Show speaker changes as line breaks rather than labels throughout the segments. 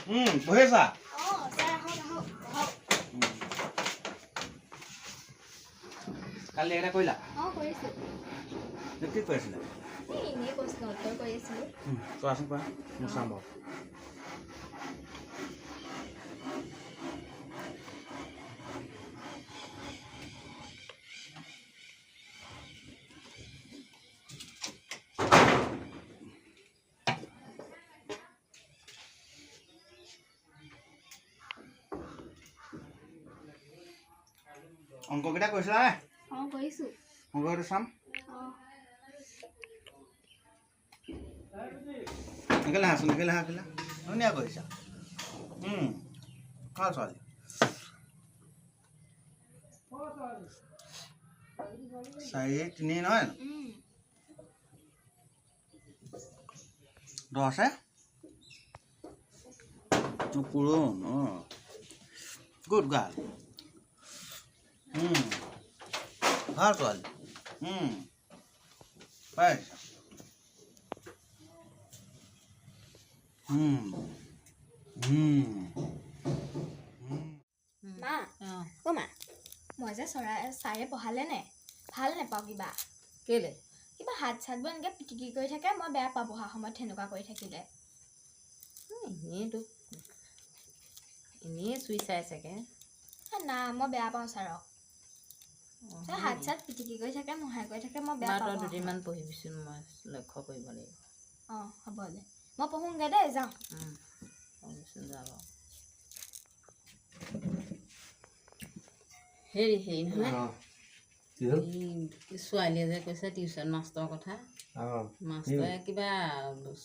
বহি আছা?
অঁ ছাৰ, আহক আহক, বহক।
কালি এটা কৰিলা?
অঁ, কৰিছোঁ।
কি কৰি আছিলা?
এই এনেই প্ৰশ্ন উত্তৰ কৰি আছিলোঁ।
কোৱাচোন কোৱা, মই চাম বাৰু। অংককেইটা কৰিছিলা নে?
অঁ, কৰিছোঁ।
অংককেইটা চাম।
অঁ।
একেলে আহাচোন, একেলে আহা, একেলে। ধুনীয়া কৰিছা। ভাল ছোৱালী। 4 3 নহয়? 10 আছে? পূৰণ, অঁ। Good girl. ভাল ছোৱালী। পাইছা।
মা, অ' মা, মই যে চৰাই ছাৰে পঢ়ালে নে ভাল নাপাওঁ কিবা।
কেলে?
কিবা হাত চাতবোৰ এনেকৈ পিটিকি কৰি থাকে, মই বেয়া পাওঁ পঢ়া সময়ত তেনেকুৱা কৰি থাকিলে।
এনেই তোক এনেই চুই চাই চাগে।
না, মই বেয়া পাওঁ ছাৰক। ছাৰ হাত চাত পিটিকি কৰি থাকে, মোহাই কৰি থাকে, মই বেয়া
তই
পাওঁ।
দুদিনমান পঢ়িবিচোন, মই লক্ষ্য কৰিব লাগিব।
অঁ হ'ব দে, মই পঢ়োঁগৈ দেই, যাওঁ।
পঢ়িবিচোন, যা বাৰু। হেৰি হেৰি নহয়, ছোৱালীয়ে যে কৈছে টিউশ্যন মাষ্টৰৰ কথা, মাষ্টৰে কিবা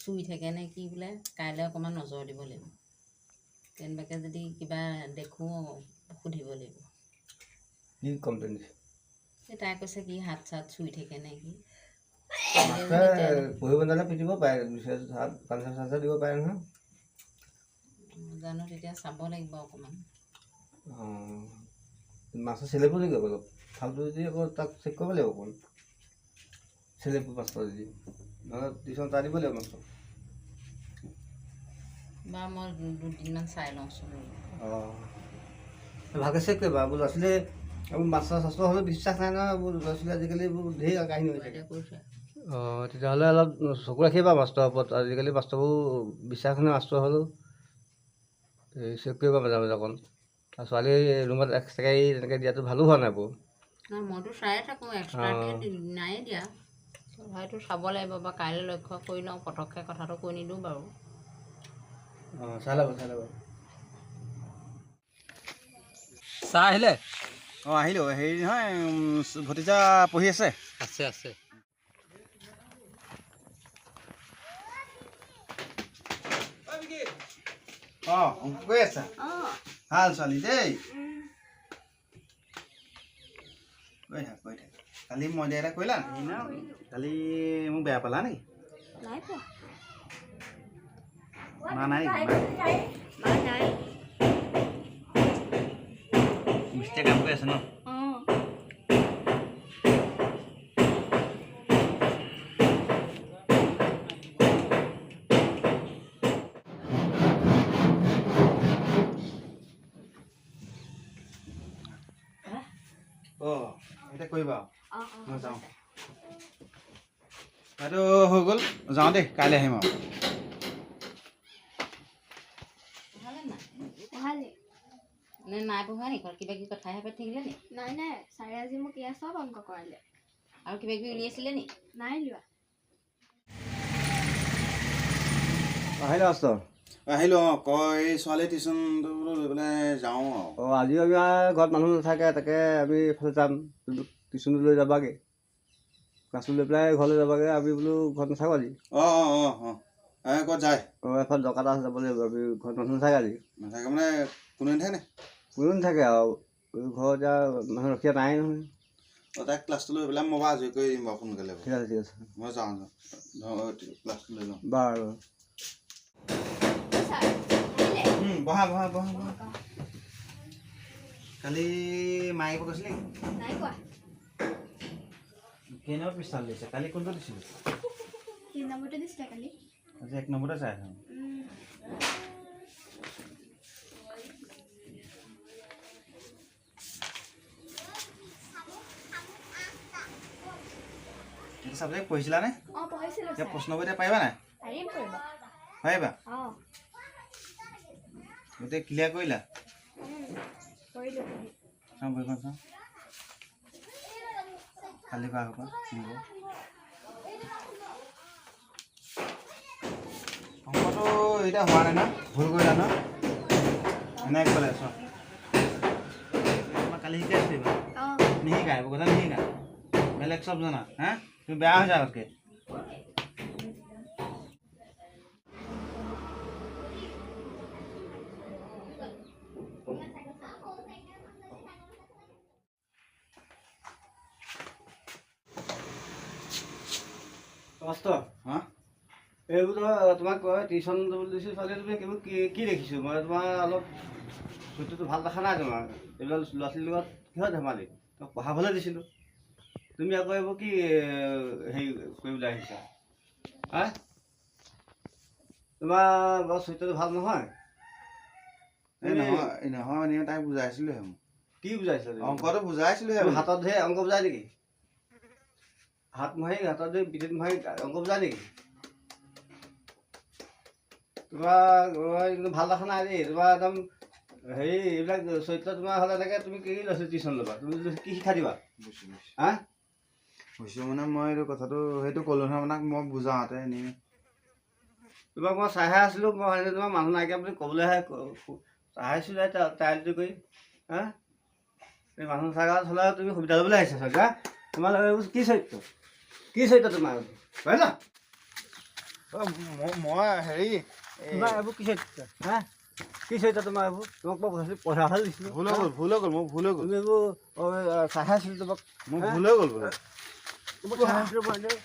চুই থাকে নে কি বোলে, কাইলৈ অকণমান নজৰ দিব লাগিব। কেনেবাকৈ যদি কিবা দেখোঁ সুধিব লাগিব।
কি কমপ্লেইন দিছে?
এই তাই কৈছে কি হাত চাত চুই থাকে নে কি।
মাষ্টৰে পঢ়িব নাজানিলে পিটিব পাৰে, পানিচমেণ্ট চানিচমেণ্ট দিব পাৰে নহয়।
জানো, তেতিয়া চাব লাগিব অকণমান।
অঁ, মাষ্টৰ চেলেপো নেকি অলপ ফাল্টু যদি আকৌ তাক চেক কৰিব লাগিব অকণমান। চেলেপু মাষ্টৰ যদি নহ'লে টিউশ্যন এটা দিব লাগিব মাষ্টৰ।
বা মই দুদিনমান চাই লওঁচোন।
অঁ, ভালকৈ চেক কৰিবা। এইবোৰ ল'ৰা ছোৱালী, এইবোৰ মাষ্টৰ চাষ্টৰ হ'লেও বিশ্বাস নাই নহয়। এইবোৰ ল'ৰা ছোৱালী আজিকালি এইবোৰ ঢেৰ কাহিনী হৈ থাকে। অঁ, তেতিয়াহ'লে অলপ চকু ৰাখিবা মাষ্টৰৰ ওপৰত। আজিকালি মাষ্টৰবোৰ বিশ্বাস নাই, মাষ্টৰ হ'লেও এই চেক কৰিবা মাজে মাজে অকণ। আৰু ছোৱালী ৰুমত এক্সট্ৰাকৈ তেনেকৈ দিয়াটো ভালো হোৱা নাই বাৰু।
নাই, মইতো চায়ে থাকোঁ, এক্সট্ৰাকৈ নায়ে দিয়া। হয়তো চাব লাগিব বা কাইলৈ লক্ষ্য কৰি লওঁ, পটককৈ কথাটো কৈ নিদিওঁ বাৰু।
অঁ, চাই ল'ব, চাই ল'ব।
চাহ আহিলে?
অঁ, আহিলোঁ। হেৰি নহয়, ভতিজা পঢ়ি আছে?
আছে আছে।
অঁ, অংক কৰি আছা? ভাল ছোৱালী দেই। কৈ থাক, কৈ থাক। কালি মই দিয়া এটা কৰিলা? কালি মোক বেয়া পালা নেকি?
নাই পোৱা।
মা নাই নেকি?
মা নাই।
মিস্ত্ৰীয়ে কাম কৰি আছে ন?
অঁ।
অঁ, এতিয়া কৰিবা?
অঁ অঁ।
মই যাওঁ, এইটো হৈ গ'ল, যাওঁ দেই, কাইলৈ আহিম আৰু।
পঢ়ালে
নে নাই পঢ়োৱা নি? ঘৰত কিবা কিবি কথাহে পাতি থাকিলে নি?
নাই নাই, ছাৰে আজি মোক ইয়াৰ চব অংক কৰালে।
আৰু কিবা কিবি উলিয়াইছিলে নি?
নাই লোৱা।
আহিলে মাষ্টৰ?
আহিলোঁ। অঁ, কয় এই ছোৱালী টিউশ্যনটো বোলো লৈ পেলাই যাওঁ আৰু।
অঁ, আজিও আমাৰ ঘৰত মানুহ নাথাকে, তাকে আমি এইফালে যাম, টিউশ্যনটো লৈ যাবাগৈ, ক্লাছটো লৈ পেলাই ঘৰলৈ যাবাগৈ। আমি বোলো ঘৰত নাথাকোঁ আজি।
অঁ অঁ অঁ অঁ, এই ক'ত যায়?
অঁ, এফালে দৰকাৰ এটা আছে, যাব লাগিব। আমি ঘৰত মানুহ নাথাকে আজি।
নাথাকে মানে কোনো নাথাকে নে?
কোনো নাথাকে আৰু, ঘৰত এতিয়া মানুহ ৰখীয়া নাই নহয়।
অঁ, তাইক ক্লাছটো লৈ পেলাই মই বাৰু আজৰি কৰি দিম বাৰু সোনকালে।
ঠিক আছে, ঠিক আছে।
মই যাওঁ, যাওঁ, ক্লাছটো লৈ লওঁ।
বাৰু।
বহা বহা বহা বহা। কালি মায়ে কিবা কৈছিলে নেকি?
নাই কোৱা।
কেই নম্বৰ পৃষ্ঠাত দিছে? কালি কোনটো দিছিলোঁ?
3 নম্বৰটো দিছিলে কালি।
আজি 1 নম্বৰতে চাই আছোঁ। এইটো চাবজেক্ট পঢ়িছিলানে?
অঁ, পঢ়িছিলোঁ।
এতিয়া প্ৰশ্নবোৰ এতিয়া পাৰিবা নাই?
পাৰিম কৰিব।
পাৰিবা?
অঁ।
গোটেই ক্লিয়াৰ কৰিলা?
কৰিলোঁ পঢ়ি।
চাওঁ, বহীখন চাওঁ। কালি পৰা আগৰ পৰা নিব। অংকটো এতিয়া হোৱা নাই ন? ভুল কৰিলা ন? এনেকৈ ক'লে চোৱা, তোমাক কালি শিকাইছিলোঁ এইবাৰ।
অঁ।
নিশিকাই, এইবোৰ কথা নিশিকাই, বেলেগ চব জানা। হা, তুমি বেয়া হৈছা আগতকৈ।
মাষ্টৰ।
হা?
এইবোৰ ধৰ তোমাক কয় টিউশ্যন দিবলৈ দিছোঁ ছোৱালী, তুমি এইবোৰ কি কি দেখিছোঁ মই? তোমাৰ অলপ চৰিত্ৰটো ভাল দেখা নাই তোমাৰ। এইবিলাক ল'ৰা ছোৱালীৰ লগত কিহৰ ধেমালি? তোমাক পঢ়াবলৈ দিছিলোঁ, তুমি আকৌ এইবোৰ কি হেৰি কৰিবলৈ আহিছা? হা, তোমাৰ বাৰু চৰিত্ৰটো ভাল নহয়।
এই নহয়, এই নহয়, এনেই তাইক বুজাইছিলোঁহে মই।
কি বুজাইছা তুমি?
অংকটো বুজাইছিলোঁহে।
তুমি হাতত ধৰি অংক বুজাই নেকি? হাত মোহাৰি, হাতত ধৰি, পিঠিত মোহাৰি অংক বুজাই নেকি? তোমাৰ মই কিন্তু ভাল দেখা নাই দেই। তোমাৰ একদম হেৰি এইবিলাক চৰিত্ৰ তোমাৰ হ'লে এনেকৈ তুমি কি ল'ৰা ছোৱালী টিউশ্যন ল'বা? তুমি কি শিক্ষা দিবা?
বুজিছোঁ, বুজিছোঁ।
হা?
বুজিছোঁ, মানে মই এইটো কথাটো সেইটো ক'লোঁ নহয় আপোনাক, মই বুজাওঁতে এনেই।
তোমাক মই চাইহে আছিলোঁ। মই ভাবিছোঁ তোমাৰ মানুহ নাইকিয়া বুলি ক'বলৈহে চাইছিলোঁ তাইলটো কৰি। হা, এই মানুহ নথকা হ'লে তুমি সুবিধা ল'বলৈ আহিছা চাগে? হা, তোমাৰ এইবোৰ কি চৰিত্ৰ? কি চৰিত্ৰ তোমাৰ, হয় ন?
মই হেৰি
তোমাৰ এইবোৰ কি চৰিত্ৰ? হা, কি চৰিত্ৰ তোমাৰ এইবোৰ? তোমাক মই পঢ়াইছিলোঁ, পঢ়াবলৈ দিছিলোঁ।
ভুল হৈ গ'ল, ভুল হৈ গ'ল, মোৰ ভুল হৈ গ'ল।
তুমি এইবোৰ চাইহে আছিলোঁ তোমাক।
মোৰ ভুল হৈ গ'ল বোলো।
তোমাক চাই আছিলোঁ মই এনেই।